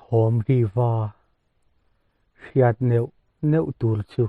Thawm riva hriat neuh neuh tur chu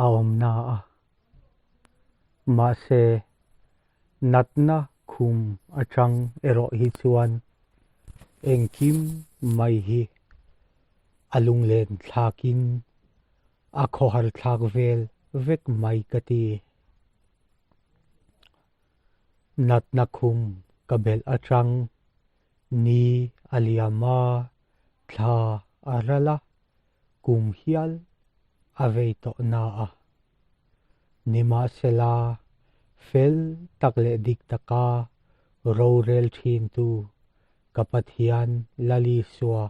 a awm na a. Mahse, natna khum atang erawh hi chuan engkim mai hi a lunglen thlakin a khawhar thlak vel vek mai ka ti. Natna khum ka belh atang ni a liam a, thla a ral a, kum hial a vei tawh na a. Nimahsela, fel tak leh dik taka rorel thintu ka Pathian Lalisua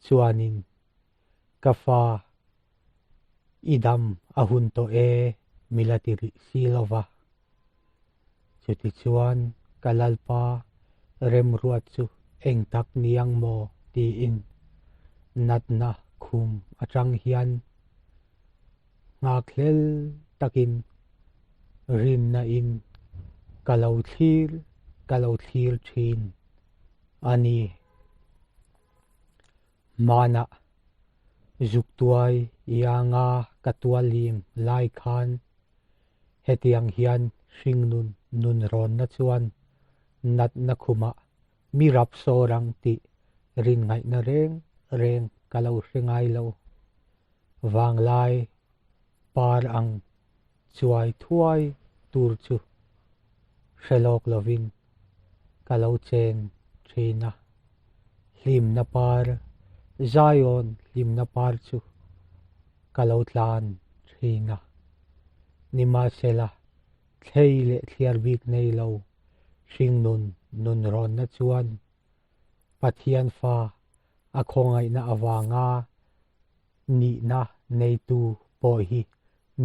chuanin ka fa i dam a hun tawh e mi la ti rih si lo va. Chutichuan ka Lalpa remruat chu eng tak ni ang maw tiin natna khum atang hian nghakhlel takin rinna in ka lo thlir ka lo thlir thin a ni. Hmanah zuktuai ianga ka tualim lai khan hetiang hian hringnun nunrawnna chuan natna khumah mi rap sawr ang tih rinngaihna reng reng ka lo hre ngai lo. Vanglai par ang chuai thuai tur chu hre lawk lovin ka lo chen thin a. Hlimna par, Zion hlimna par chu ka lo tlan thin a. Nimahsela, thlei leh thliar bik nei lo hringnun nunrawnna chuan Pathian fa a khawngaihna avanga nihna neitu pawh hi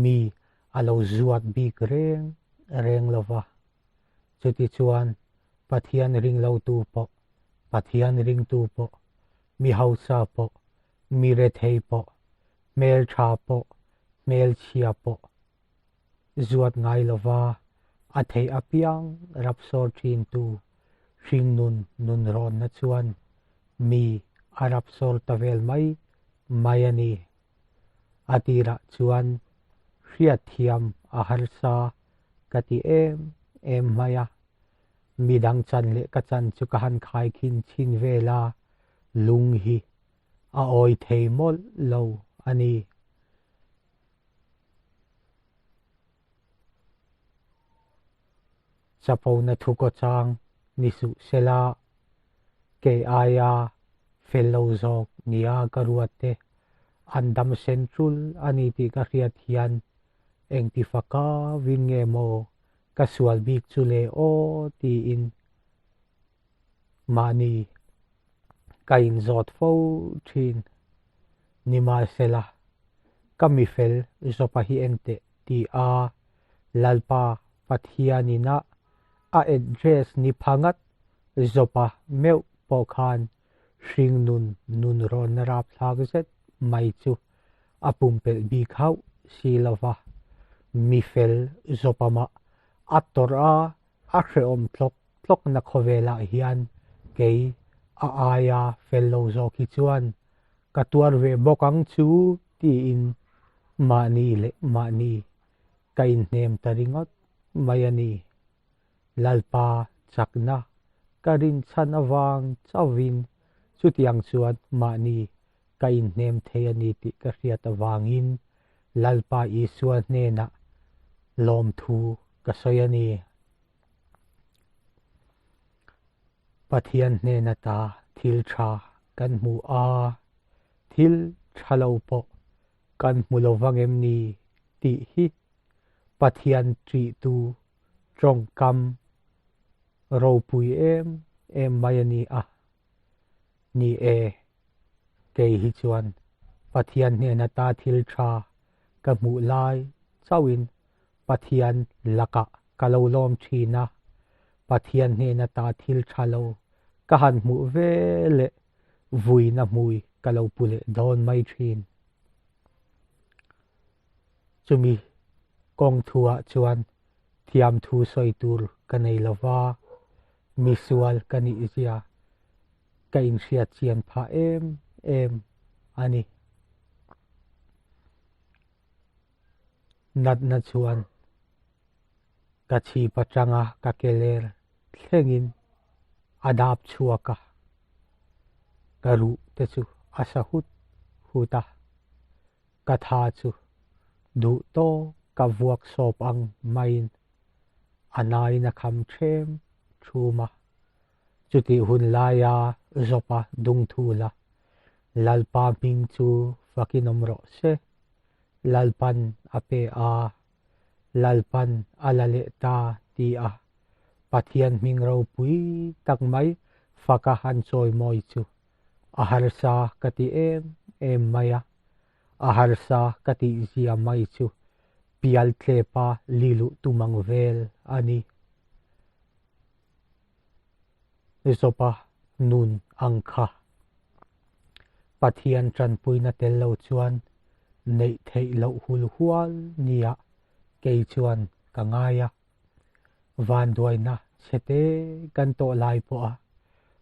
mi a lo zuat bik reng reng lo va. Chutichuan Pathian ringlotu pawh, Pathian ringtu pawh, mi hausa pawh, mi rethei pawh, hmeltha pawh, hmelchhia pawh zuat ngai lova a theih apiang rapsawr thintu hringnun nunrawnna chuan mi a rapsawr ta vel mai mai a ni. A tirah chuan hriatthiam a harsa ka ti em em mai a, midang chan leh ka chan chu ka han khaikhin chhin vel a, lung hi a awi thei mawlh lo a ni. Chapona thu kaw chang ni suh sela, kei aia fel lo zawk nia ka ruat te an dam sen tul a ni tih ka hriat hian engti faka vin nge maw ka sual bik chu le aw tiin mahni ka inzawt fo thin. Nimahsela, ka mifel Jopa hi enteh ti a Lalpa Pathianina a address ni pha ngat Jopa meuh pawh khan hringnun nunrawnna rapthlak zet mai chu a pumpelh bik hauh si lova, mifel Jopa mah a tawrh a, a hrehawm tlawk tlawkna khawvelah hian kei a aia fel lo zawk hi chuan ka tuar ve bawk ang chu tiin mahni leh mahni ka inhnem ta ringawt mai a ni. Lalpa chakna ka rinchhan avang chauhin chutiang chuan mahni ka inhnem thei a ni tih ka hriat avangin Lalpa Isua hnenah lawmthu ka sawi a ni. Pathian hnen ata thil tha kan hmu a, thil tha lo pawh kan hmu lo vang em ni tih hi Pathian ṭihtu tawngkam ropui em em mai a ni a. Ni e, kei hi chuan Pathian hnen ata thil tha ka hmuh lai chauhin Pathian lakah ka lo lawm thin a, Pathian hnen ata thil tha lo ka han hmuh ve leh vuina hmui ka lo pu leh dawn mai thin. Chumi kawng thuah chuan thiamthu sawi tur ka nei lo va, misual ka nih zia. ka inhriat chian phah em em a ni. Natna chuan ka chhip atanga ka ke ler thlengin a dap chhuak a, ka ruh te chu a sa hut hut a, ka tha chu duh tawk ka vuak sawp ang maiin a nain a kham ṭhem ṭhum a. Chutih hun laia Zawpa dungthul a, Lalpa hming chu fakin awm rawh se, Lalpan a pe a, Lalpan a la leh ta ti a Pathian hming ropui tak mai faka han chawimawi chu a harsa ka ti em em mai a, a harsa ka tih zia mai chu pial tlepa liluh tum ang vel a ni. Zawpa nun ang kha. Pathian tanpuina tel lo chuan neih theih loh hul hual nia kei chuan ka ngai a. Vanduaina chhete kan tawh lai pawha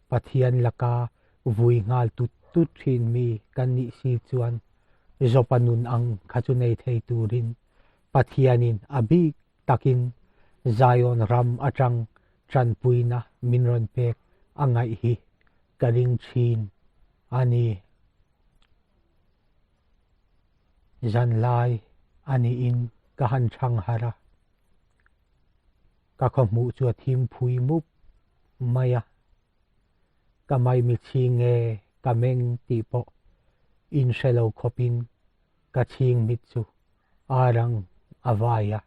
Pathian laka vui nghal tut tut thin mi kan nih si chuan Zawpa nun ang kha chu nei thei turin Pathianin a bik takin Zion ram atang tanpuina min rawn pek a ngaih hi ka ring thin a ni. Zanlai a niin ka han chhang harh a, ka khawhmuh chu a thim phui mup mai a, ka maimichhing nge ka meng tih pawh inhre lo khawpin ka chhing mit chu a rang a vai a.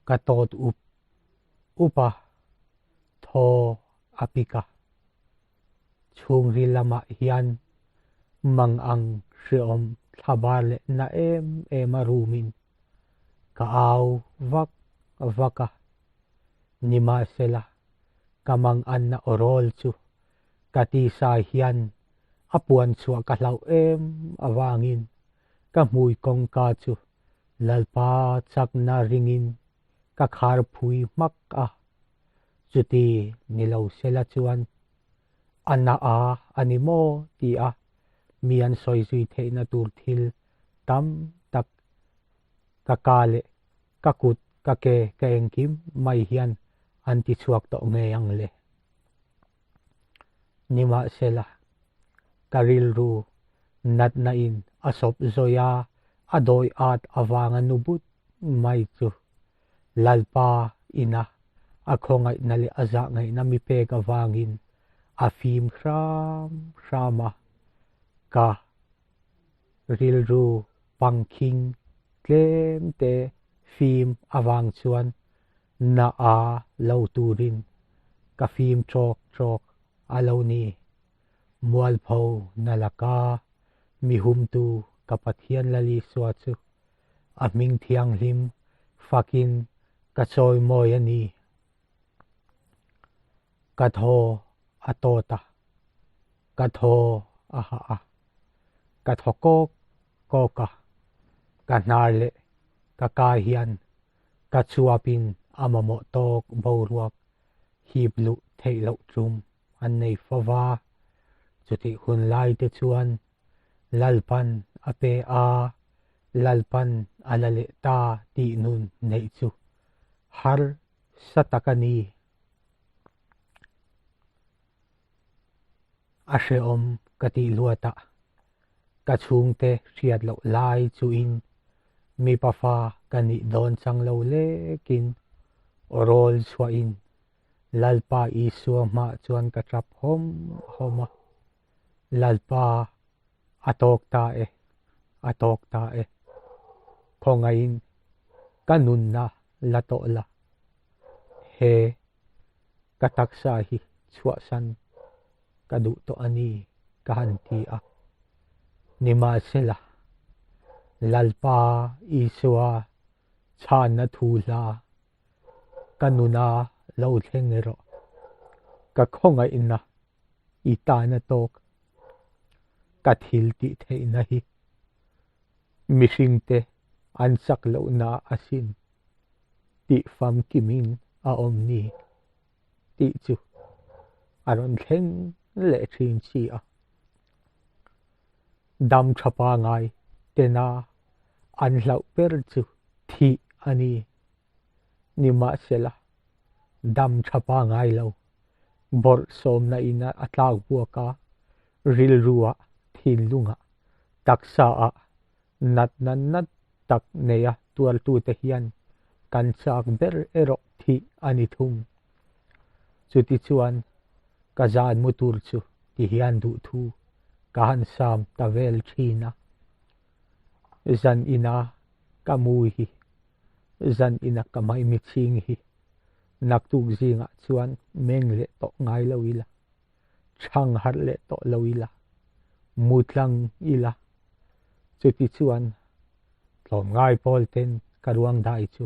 Ka tawt up up a, thaw a pik a. Chhungril lamah hian mang ang hreawm thlabar leh na em em a rumin ka au vak vak a. Nimahsela, ka mang anna awrawl chu ka tisa hian a puan chhuah ka hlauh em avangin ka hmui kawngka chu Lalpa chakna ringin ka khar phui hmak a, chuti ni lo sela chuan a na a a ni maw ti a mi an sawi zui theihna tur thil tam tak ka ka leh ka kut ka ke ka engkim mai hian an ti chhuak tawh ngei ang le. Nimahsela, ka rilru natna in a sawp zawi a, a dawi at avanga nu but mai chu Lalpa ina a khawngaihna leh a zahngaihna mi pek avangin a fim hram hram a, ka rilru pangkhing tlem te fim avang chuan Na a lo turin ka fim ṭawk ṭawk a lo ni. Mualpho na laka mi humtu ka Pathian Lalisua chu a hming thianghlim fakin ka chawimawi a ni. Ka thaw a tawt a, ka thaw a hah a, ka thaw kawk kawk a, ka hnar leh ka ka hian Ka chuapin a mamawh tawk boruak hip luh theih loh tum an nei fo va, chutih hun lai te chuan Lalpan a pe a, Lalpan a la leh ta tih nun neih chu harsa tak a ni. A hrehawm ka tih luatah ka chhungte hriat loh lai chuin mipa fa ka nih dawn chang lo lekin aw rawl chhuahin Lalpa Isua hmah chuan ka tap hawm hawm a, Lalpa a tawk ta e, a tawk ta e, khawngaihin ka nunna la tawh la, he ka taksa hi chhuahsan ka duh tawh a ni ka han ti a. Nimahsela, Lalpa Isua chhanna thu hla ka nuna lo thleng erawh ka khawngaihna i tana tawk ka thil tih theihna hi mihringte an chak lohna asin tih famkimin a awm ni tih chu. a rawn thleng leh thin si a. Dam tha pangai tena an hlauh ber chu thih a ni. Nimahsela, dam tha pangai lo bawrhsawmna in a tlak buak a, rilruah, thinlungah, taksaah natna nat tak neia tuartute hian kan chak ber erawh thih a ni thung. Chutichuan, ka zan mu tur chu ti hian duhthu ka han sam ta vel thin a. Zan ina ka mu hi, zan ina ka maimichhing hi naktuk zingah chuan meng leh tawh ngai lo ila. Chhang harh leh tawh lo ila, mu tlang ila. Chuti chuan tlawmngai pawl ten ka ruang dai chu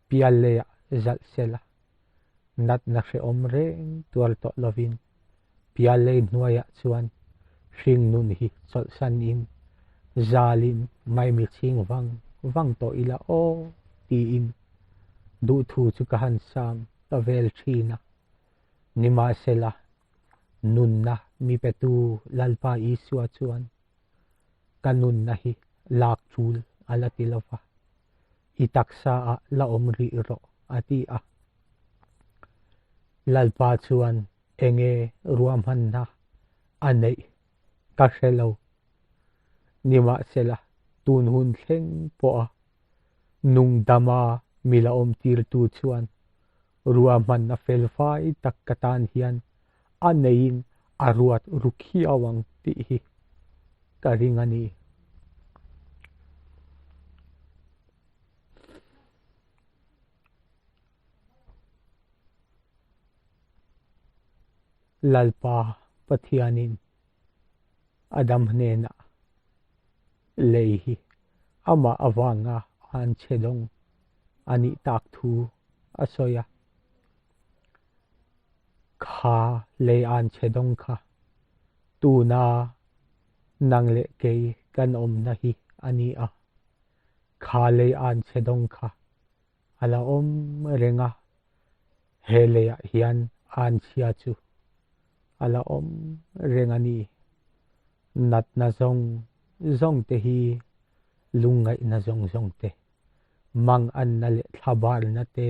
pial leiah zalh sela, natna hrehawm reng tuar tawh lovin pial lei hnuaiah chuan hringnun hi chawlhsanin zalin maimichhing vang vang tawh ila aw tiin duhthu chu ka han sam ta vel thin a. Nimahsela, nunna mi petu Lalpa Isua chuan ka nunna hi lak tul a la ti lo va, i taksa ah la awm rih rawh a ti a. Lalpa chuan enge ruahmanna a neih ka hre lo. Nimahsela, tun hun thleng pawha nungdama mi la awmtirtu chuan Ruahmanna felfai tak ka tan hian a neiin a ruat ru khiau ang tih hi ka ring a ni. Lalpa Pathianin Adam hnenah lei hi amah avanga an chhe dawng a nih tak thu a sawi a. Kha lei an chhe dawng kha tuna nang leh kei kan awmna hi a ni a. Kha lei an chhe dawng kha a la awm reng a, he leiah hian anchhia chu a la awm reng a ni. Natna zawng zawng te hi lungngaihna zawng zawng te, manganna leh thlabarna te,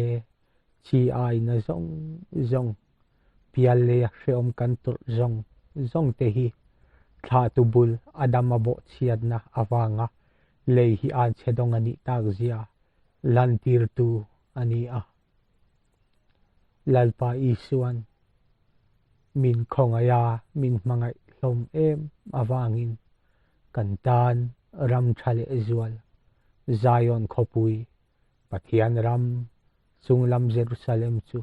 chi aina zawng zawng, pial leia hrehawm kan tawrh zawng zawng te hi thlahtu bul a dam a bawhchhiatna avanga lei hi anchhe dawng a nih tak zia lantirtu a ni a. Lalpa Isuan min khawngaih a, min hmangaih hlawm em avangin kan tan ram tha leh zual Zion khawpui, Pathian ram chunglam Jerusalem chu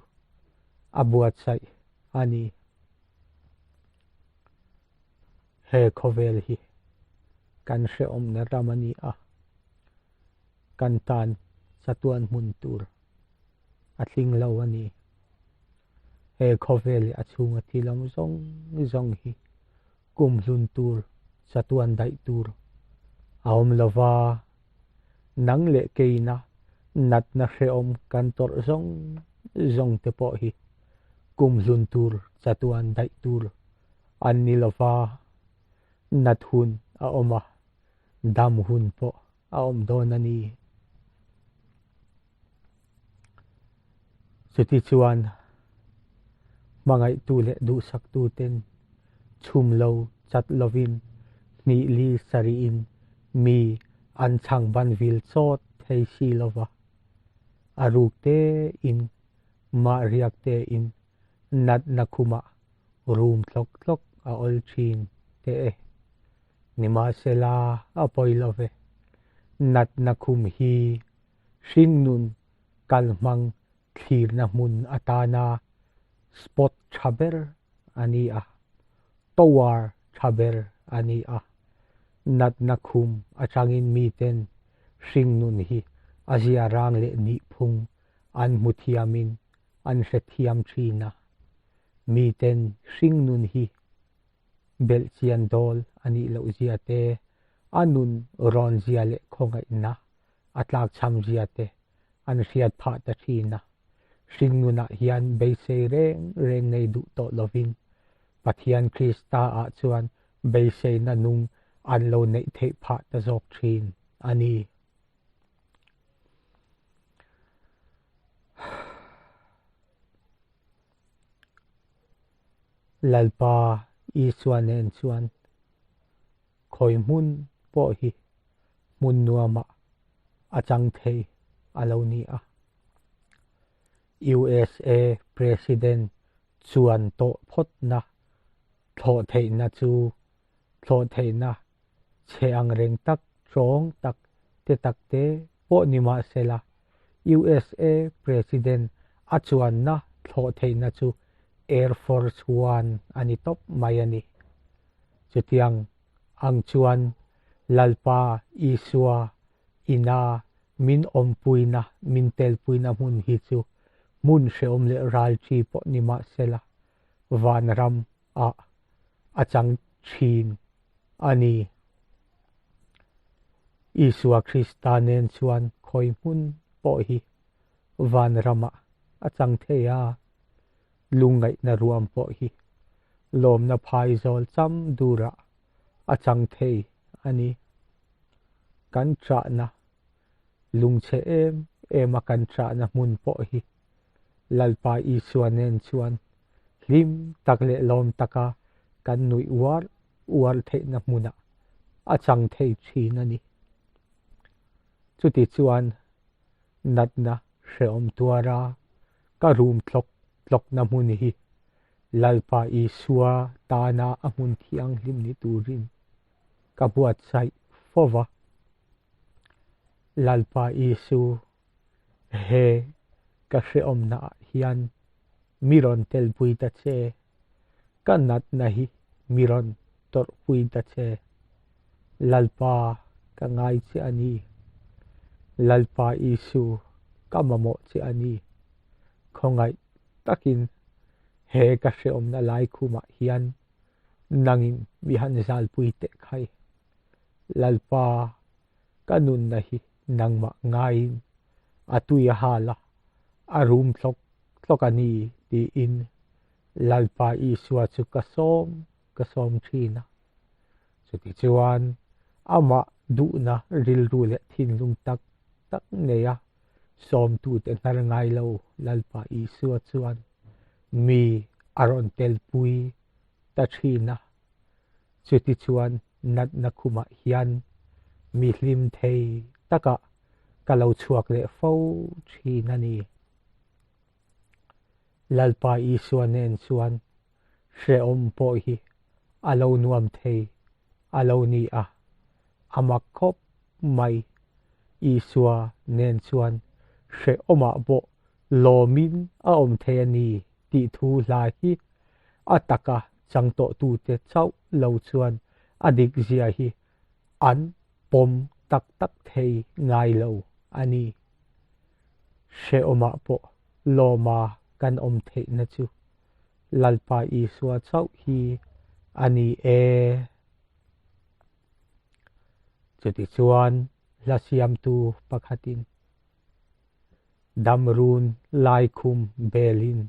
a buatsaih a ni. He khawvel hi kan hrehawmna ram a ni a. Kan tan chatuan hmun tur a tling lo a ni. He khawvel leh a chhunga thil awm zawng zawng hi kum hlun tur, chatuan daih tur a awm lo va. Nang leh keina natna hrehawm kan tawrh zawng zawng te pawh hi kum hlun tur, chatuan daih tur an ni lo va. Nat hun a awm a, dam hun pawh a awm dawn a ni. Chutichuan, hmangaihtu leh duhsaktu ten chhum lo chat lovin hnih li sarihin mi an chhang ban vil chawt thei si lova, a ruk tein mah riak tein natna khumah rum tlawk tlawk a awl thin teh e. Nimahsela a pawi lo ve. Natna khum hi hringnun kalhmang thlirna hmun atana spot tha ber a ni a, tower tha ber a ni a. Natna khum atangin miten hringnun hi a zia rang leh nihphung an hmu thiamin an hrethiam thin a. Miten hringnun hi belhchian dawl a nih loh zia te, a nun rawn zia leh khawngaihna a tlakchham zia te an hriat phah ta thin a. Hringnunah hian beisei reng reng nei duh tawh lovin. Pathian Krista ah chuan beiseina nung an lo neih theih phah ta zawk thin a ni. Lalpa Isua nen chuan khawi hmun pawh hi hmun nuamah a chang thei a lo ni a. USA President chuan tawh phawtna thlawh theihna chu thlawh theihna chhe ang reng tak tawng tak te tak te pawh ni mah sela, USA President a chuanna thlawh theihna chu Air Force One a ni tawp mai a ni. Chutiang ang chuan Lalpa Isua ina min awmpuina, min telpuina hmun hi chu hmun hrehawm leh ralṭi pawh ni mah sela, vanram ah a chang thin a ni. Isua Krista nen chuan khawi hmun pawh hi vanramah a chang thei a, lungngaihna ruam pawh hi lawmna phaizawl cham durah a chang thei a ni. Kan chahna lungchhe em em a kan chahna hmun pawh hi Lalpa Isua nen chuan hlim tak leh lawm taka kan nuih uar uar theihna hmunah a chang thei thin a ni. Chuti chuan natna hrehawm tuara ka rum tlawk tlawkna hmun hi Lalpa Isua tana a hmun thianghlim ni turin ka buatsaih fo va. Lalpa Isu He ka hrehawmna ah hian mi rawn telpui ta che, ka natna hi mi rawn tawrhpui ta che. Lalpa ka ngai che a ni. Lalpa Isu ka mamawh che a ni. Khawngaih takin he ka hrehawmna laikhumah hian nangin mi han zalpui teh khai. Lalpa ka nunna hi nangmah ngaiin a tui a hal a, a rum tlawk tlawk a ni tiin Lalpa Isua chu ka sawm ka sawm thin a. Chutichuan amah duhna rilru leh thinlung tak tak neia sawmtute hnar ngai lo Lalpa Isua chuan mi a rawn telpui ta thin a. Chutichuan natna khumah hian mi hlim thei takah ka lo chhuak leh fo thin a ni. Lalpa Isua nen chuan hrehawm pawh hi a lo nuam thei a lo ni a, a mak khawp mai. Isua nen chuan hrehawmah pawh lawmin a awm thei a ni tih thu hla hi a taka chang tawhtute chauh lo chuan a dik zia hi an pawm tak tak thei ngai lo a ni. Hrehawmah pawh lawma kan awm theihna chu Lalpa Isua chauh hi a ni e. Chutichuan hla siamtu pakhatin Damrun laikhum belin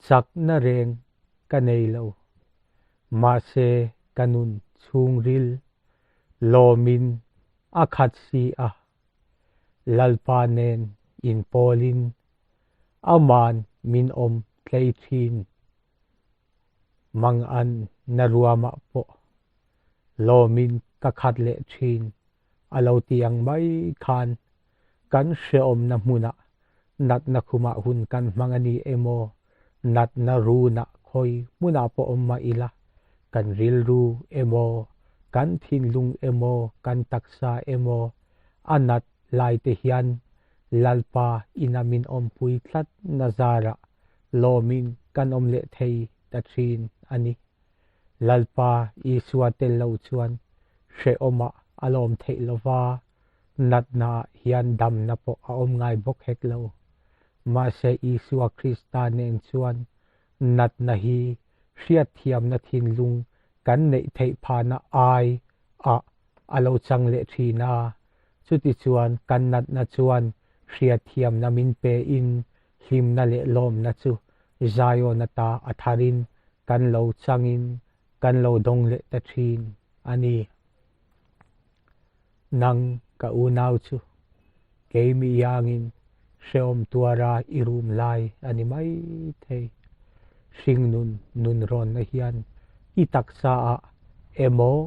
chakna reng ka nei lo. Mahse ka nun chhungril lawmin a khat si a, Lalpa nen inpawlin aman min awm tlei thin. Mangan na ruamah pawh lawmin ka khat leh thin a lo ti ang mai khan kan hrehawmna hmunah natna khumah hun kan hmang a ni emaw, natna runah khawi hmunah pawh awm mah ila, kan rilru emaw, kan thinlung emaw, kan taksa emaw a nat lai te hian Lalpa ina min awmpui tlat na zarah lawmin kan awm leh thei ta thin a ni. Lalpa Isua tel lo chuan hrehawmah a lawm theih lova, natna ah hian damna pawh a awm ngai bawk hek lo. Mahse Isua Krista nen chuan natna hi hriatthiamna thinlung kan neih theih phahna ai ah a lo chang leh thin a, chutichuan kan natna chuan hriatthiamna min pe in hlimna leh lawmna chu Zion ata a tharin. kan lo changin kan lo dawng leh ta thin a ni. Nang ka unau chu keimi iangin hrehawm tuara i rum lai a ni mai thei. Hringnun nunrawnna hian i taksa ah emaw,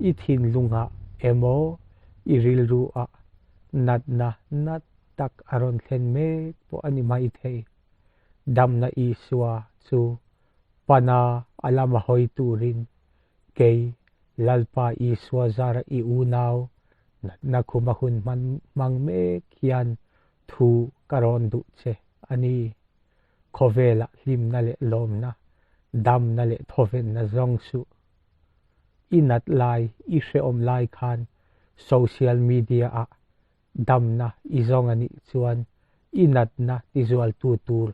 i thinlungah emaw, i rilru ah natna nat tak a rawn thlen mek pawh a ni mai thei. Damna Isua chu pana a lama hawi turin kei Lalpa Isua zara i unau natna khuma hun hman hmang mek hian thu ka rawn duh che a ni. Khawvelah hlimna leh lawmna, damna leh thawvenna zawng suh. I nat lai, i hrehawm lai khan social media ah damna i zawng a nih chuan i natna tizualtu tur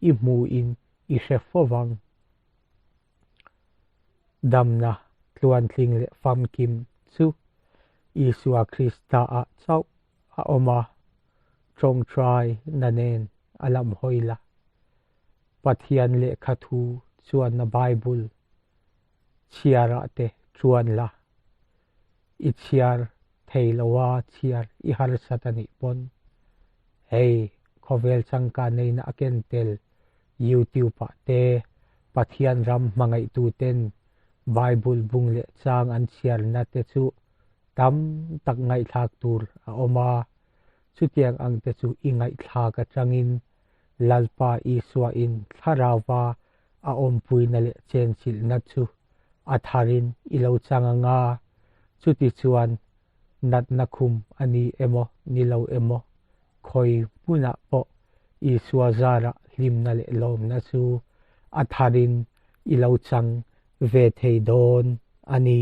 i hmuhin i hre fo vang. Damna tluantling leh famkim chu Isua Krista-ah chauh a awm a, tawngtai na nen a lam hawi la. Pathian lehkha thu chuanna Bible chhiarah te chuan la. I chhiar thei lo a, chhiar i harsat a nih pawn hei khawvel changkan neihna a ken tel YouTube ah te Pathian ram hmangaihtu ten Bible bung leh chang an chhiarna te chu tam tak ngaihthlak tur a awm a, chutiang ang te chu i ngaihthlak atangin Lalpa Isua in thlarauva a awmpuina leh chenchilhna chu a tharin i lo chang ang a, chuti chuan natna khum a ni emaw ni lo emaw khawi hmunah pawh Isua zarah hlimna leh lawmna chu a tharin i lo chang ve thei dawn a ni.